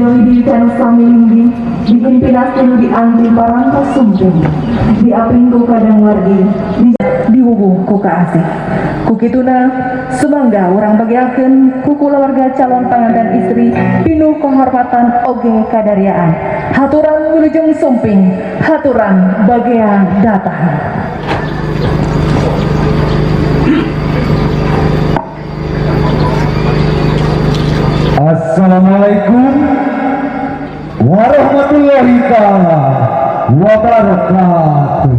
Wida-widi kanu sami linggih, diimpinas nu dianti parantos sumping, diaping ku kadang wargi, diwuwuh ku kaasih. Ku kituna sumangga urang bageakeun ku kulawarga calon panganten istri pinuh kehormatan oge kadariaan. Haturan wilujeng sumping, haturan bagea datang. Assalamualaikum warahmatullahi taala wabarakatuh.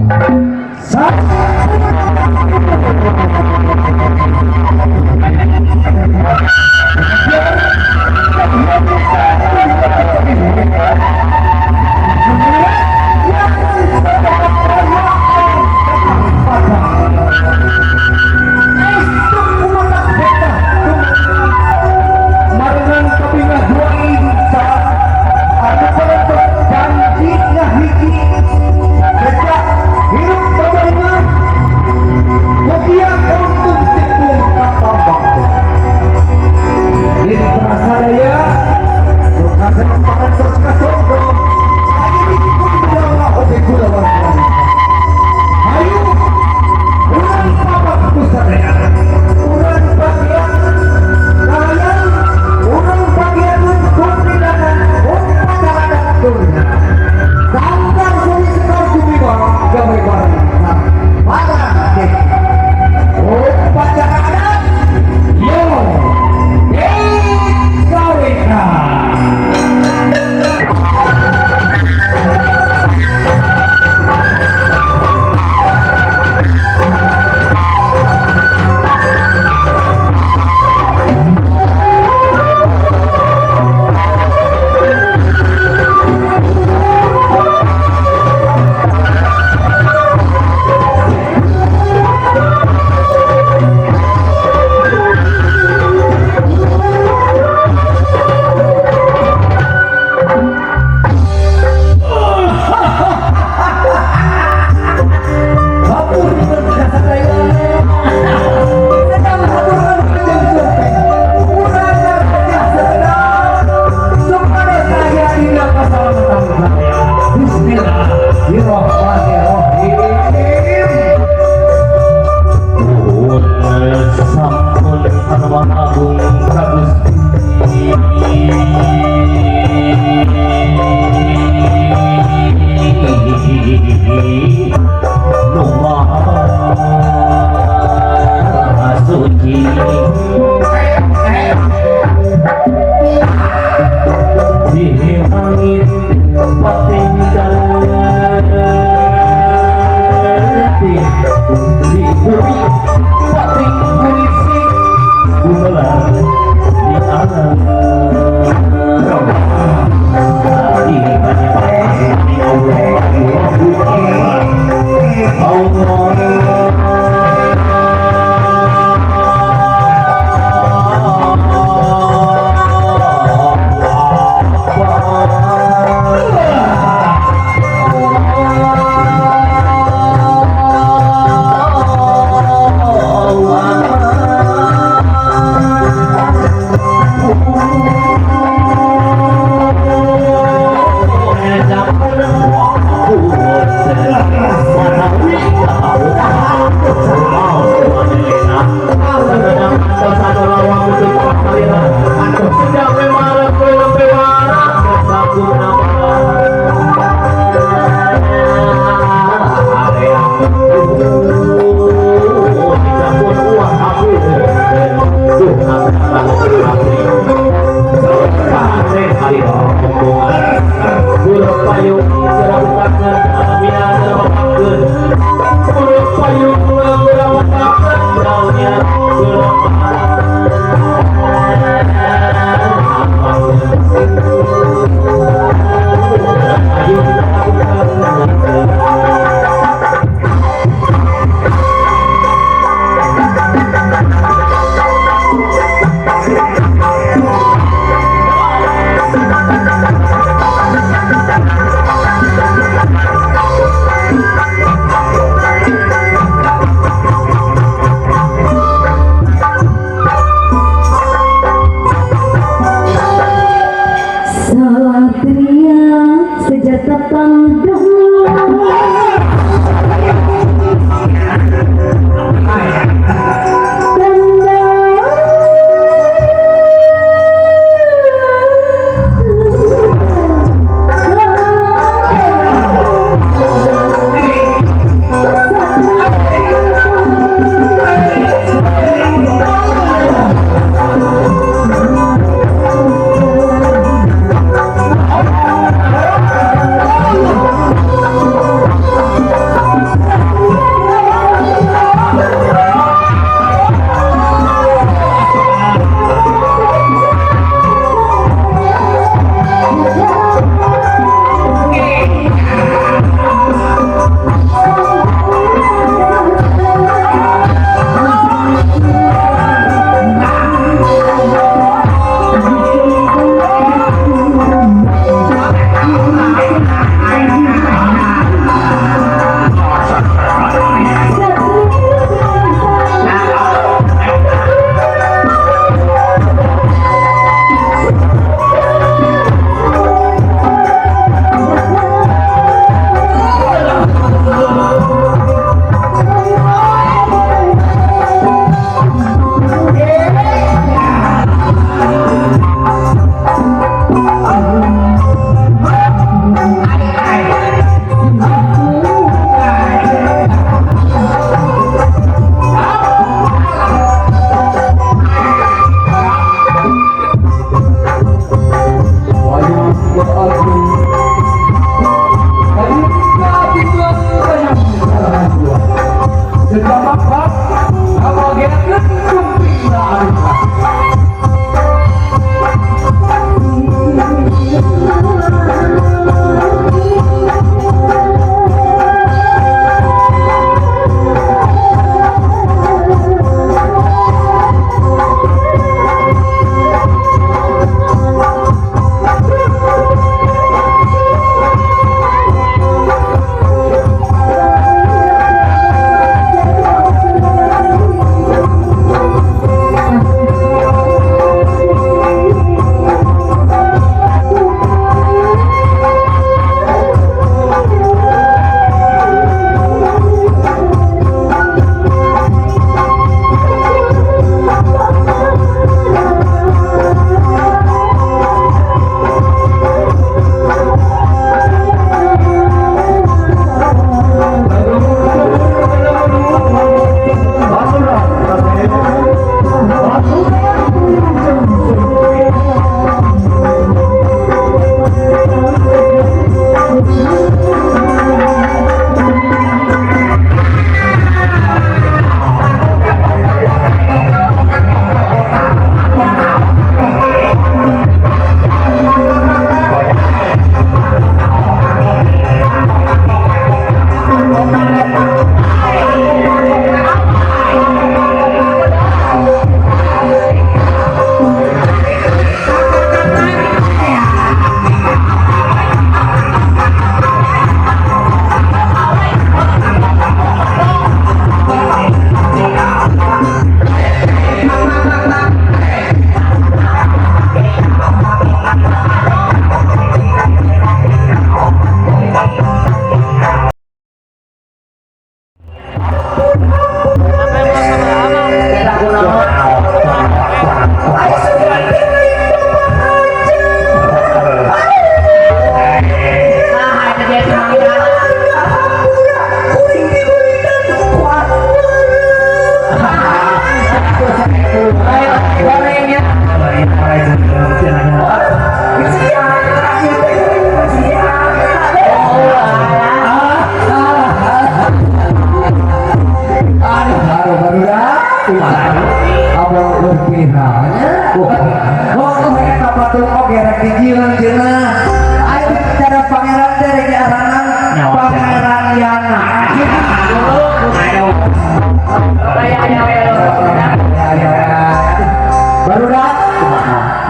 Seja tepang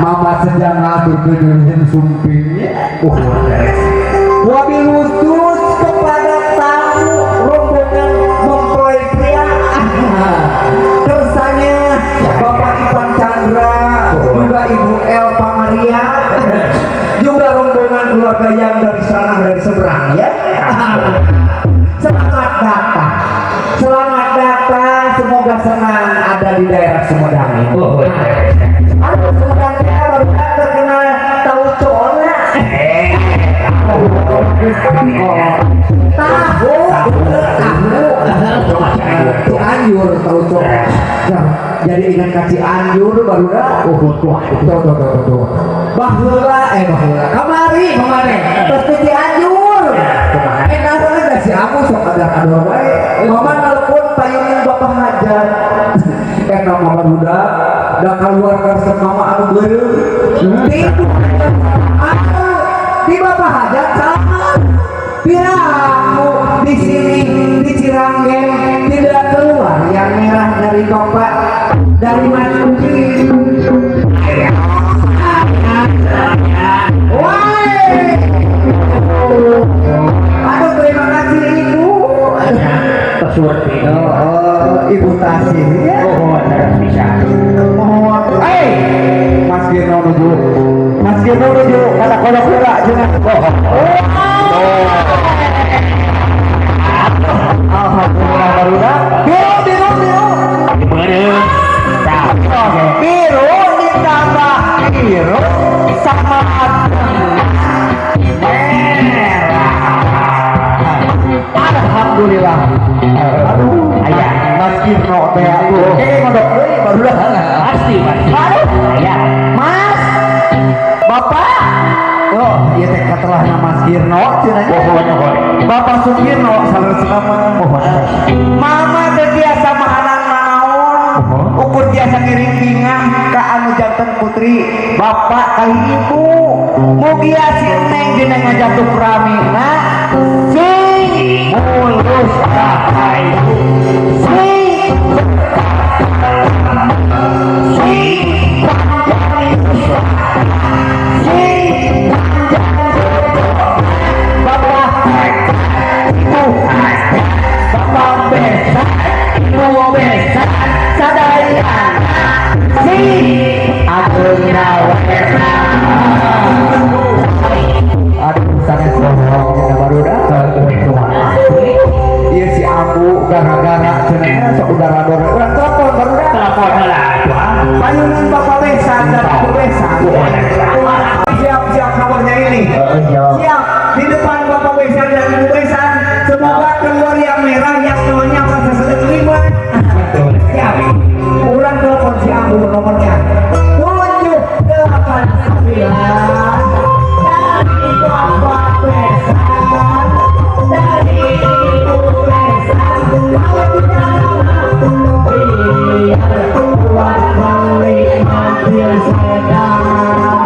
Mama sedang ngatur sumpingnya. Wabil khusus kepada tamu rombongan mempelai pria. Kersanya Bapak Ivan Chandra, juga Ibu El Pamaria, juga rombongan keluarga yang dari sana, dari seberang ya. Selamat datang. Selamat datang, semoga senang ada di daerah Sumedang ini. Oh, Aduh, Sumedang teh baru terkenal taucona. Oh, tahu, tahu. Cianjur tauco. Nah, jadi ingat ka Cianjur baru dah. Oh, tuh. Tuh, tuh, tuh, tuh, tuh. Baheula, eh baheula. Kamari, kamari. Terus ke Cianjur. Eh, nah, da si Amu sok ada wae. Mama nelpon payungin Bapak Hajat. Eh, nama barudak da keluar karesep mama anu beureum. Tipu. Anu di Bapak Hajat sama. Piraku di sini di Ciranggen tidak keluar yang merah dari Bapak dari Mas Uki. Woi. Aduh, terima kasih, Ibu. Surti. Oh, Ibu Tasih ya. Oh, terus bisa. Mohon. Eh, Mas Geno nuju. Mas Geno nuju kata kodok heula cenah. Oh. Alhamdulillah barudak. Biru, biru, biru. Beureum. Tah. Biru ditambah biru sama merah. Alhamdulillah. Aduh, Aya. Mas Kirno teh atuh. Eh, mondok deui barudak. Pasti, pasti. Aduh. Aya. Mas. Bapak. Oh, ieu teh katelahna Mas Kirno cenah nya. Mohon, mohon. Bapak Sukirno saleresna mah. Mohon. Mama teh biasa makanan nanaon. Ukur biasa ngiring bingah ka anu janten putri bapak kali ibu. Mugia si Neng dina ngajatuh ramina sing Mulus rahayu. Sing sing sing bapak ibu bapak besan ibu besan sadaya sing ageng werna. Aduh, sangat bohong baru dah. Iya, si Abu gara-gara cenah sok udara dor urang telepon baru dah. Telepon heula atuh. Payungan Bapak Besan dan Ibu Besan. Siap, siap nomornya ini. Siap di depan Bapak Besan dan Ibu Besan. Semoga keluar yang merah, yang nolnya masa sedek lima. Siap. Urang telepon si Abu nomornya 789 dari Bapak Besan, dari Ibu Besan. Kalau tidak biar kuat beli mobil sedan.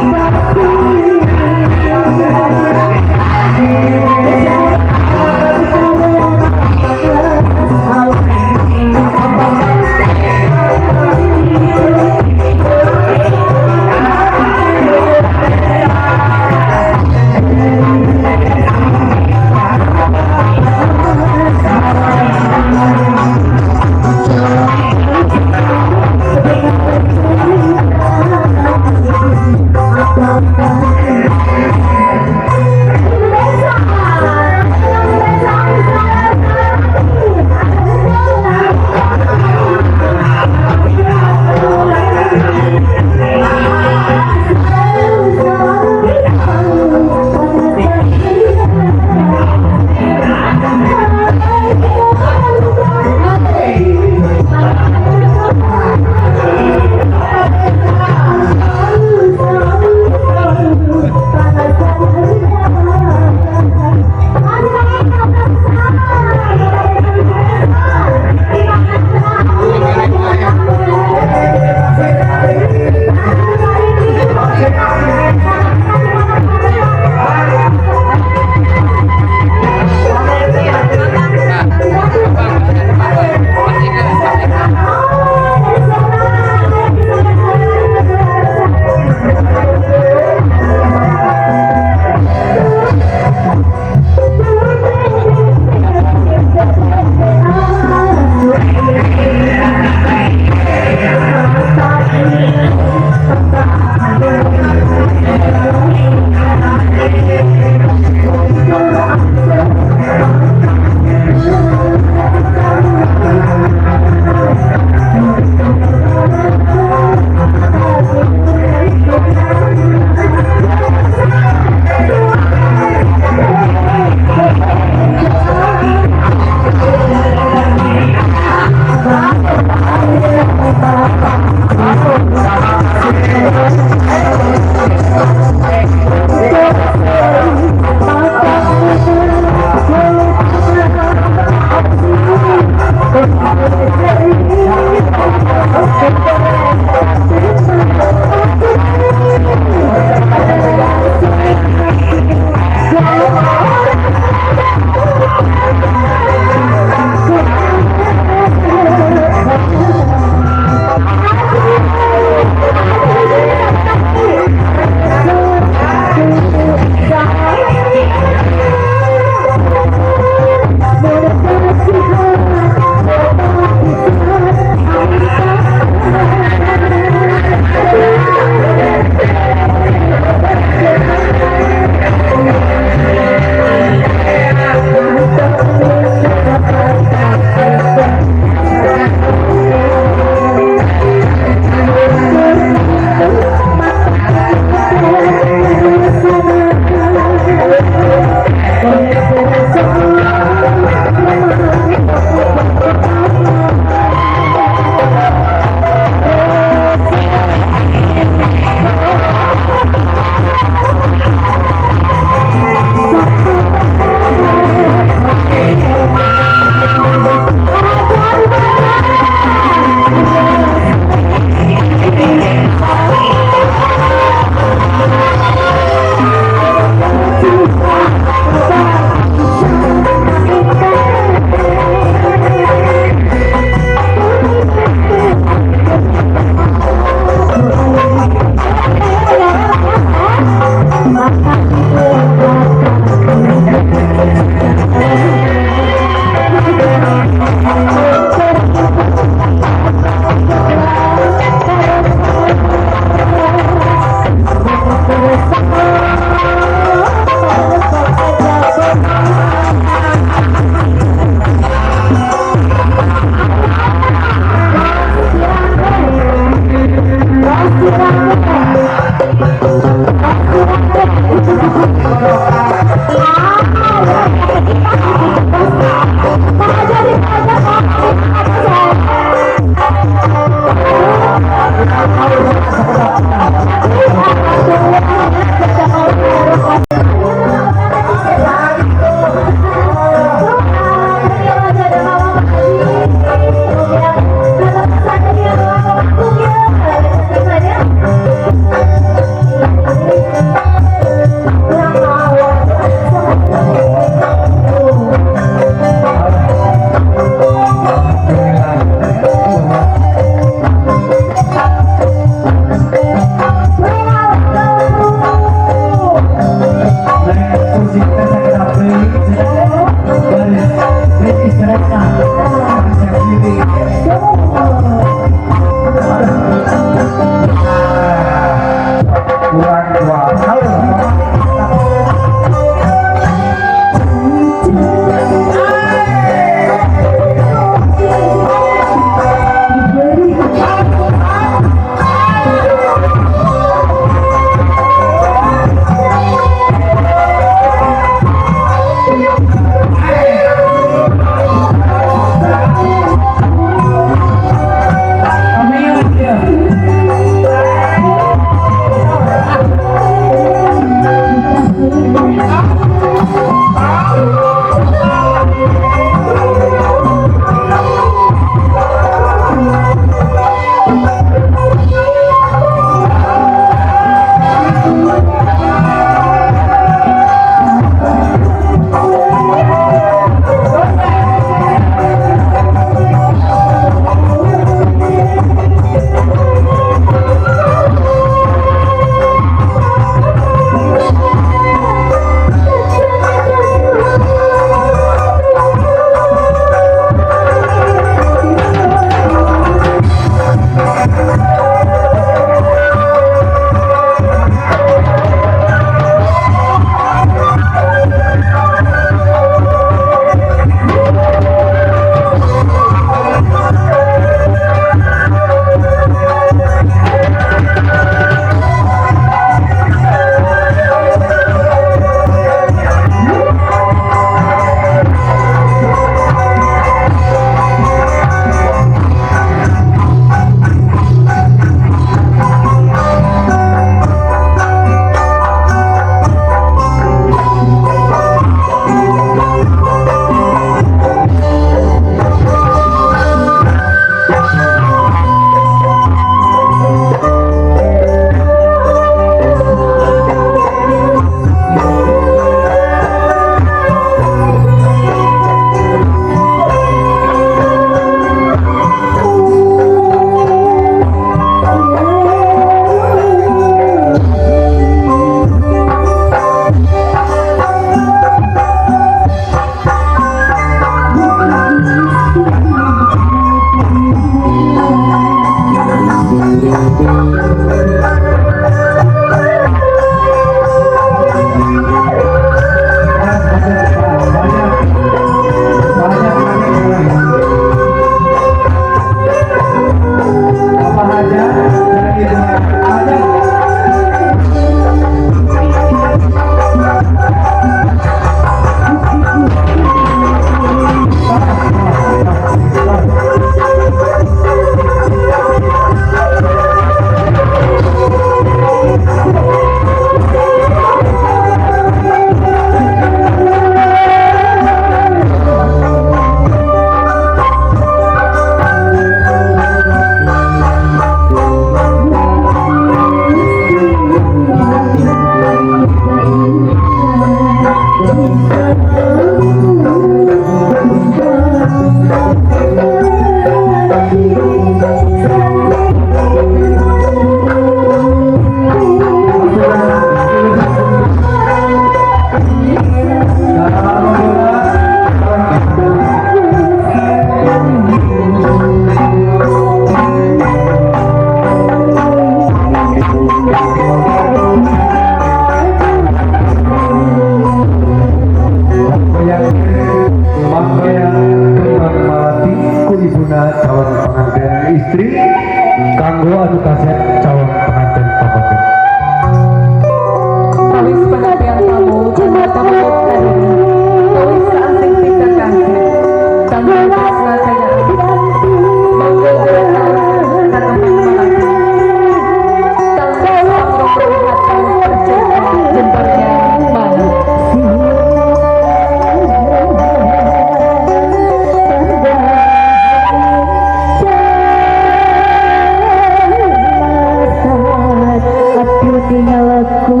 Hati ngalaku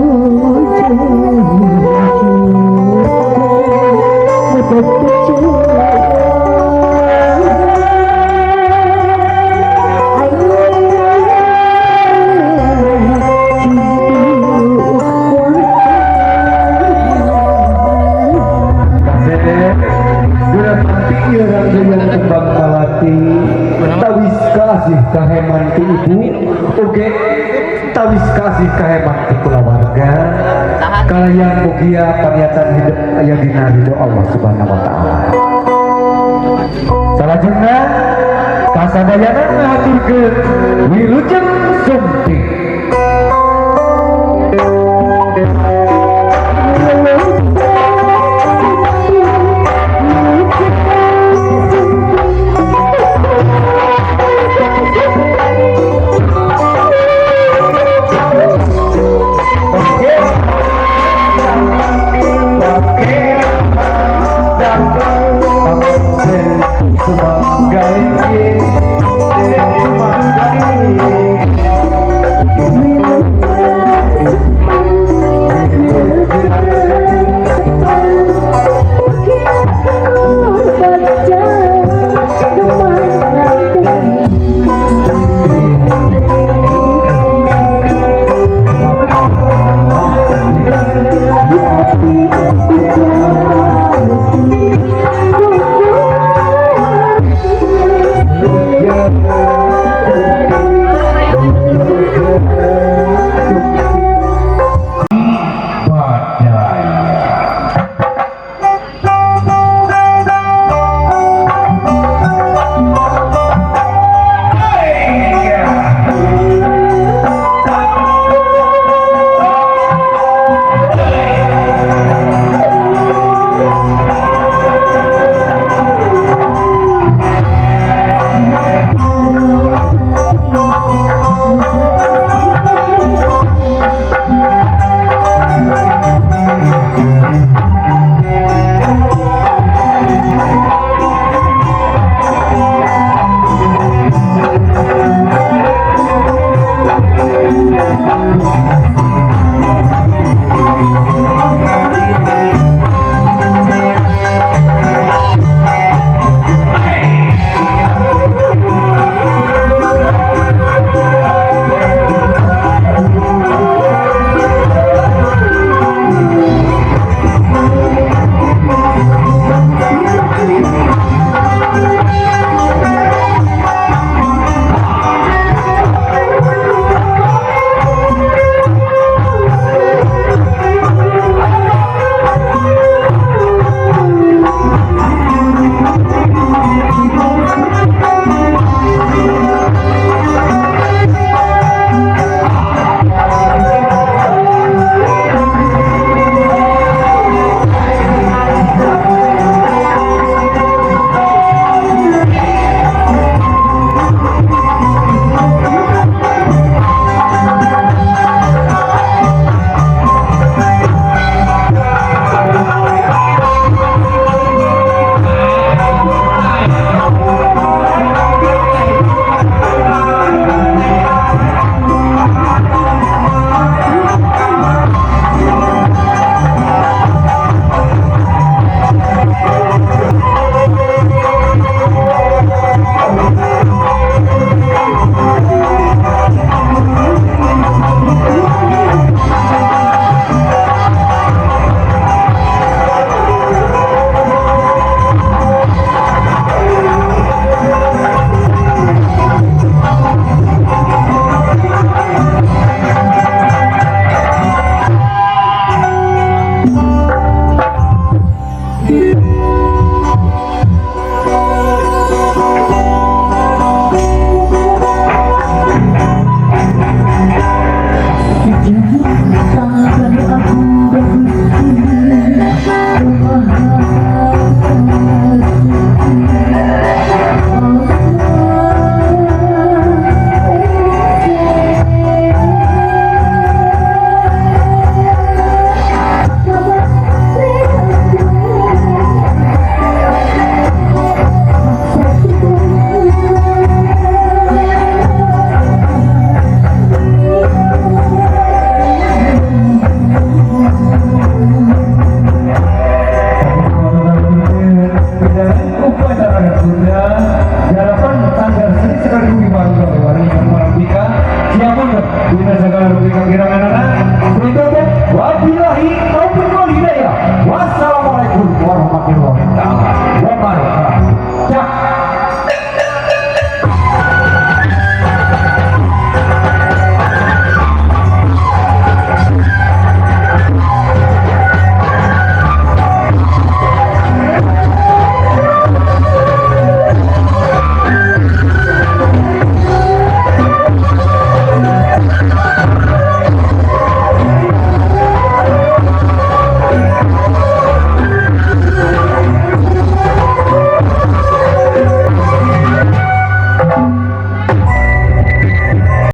Kembang Melati tawis kasih kaheman ti ibu oge tawis kasih kaheman ti kulawarga kalayan mugia paniatan hidup aya dina ridho Allah Subhanahu wa taala. Salajengna kasadayana ngahaturkeun wilujeng sumping. Rupika giranganana.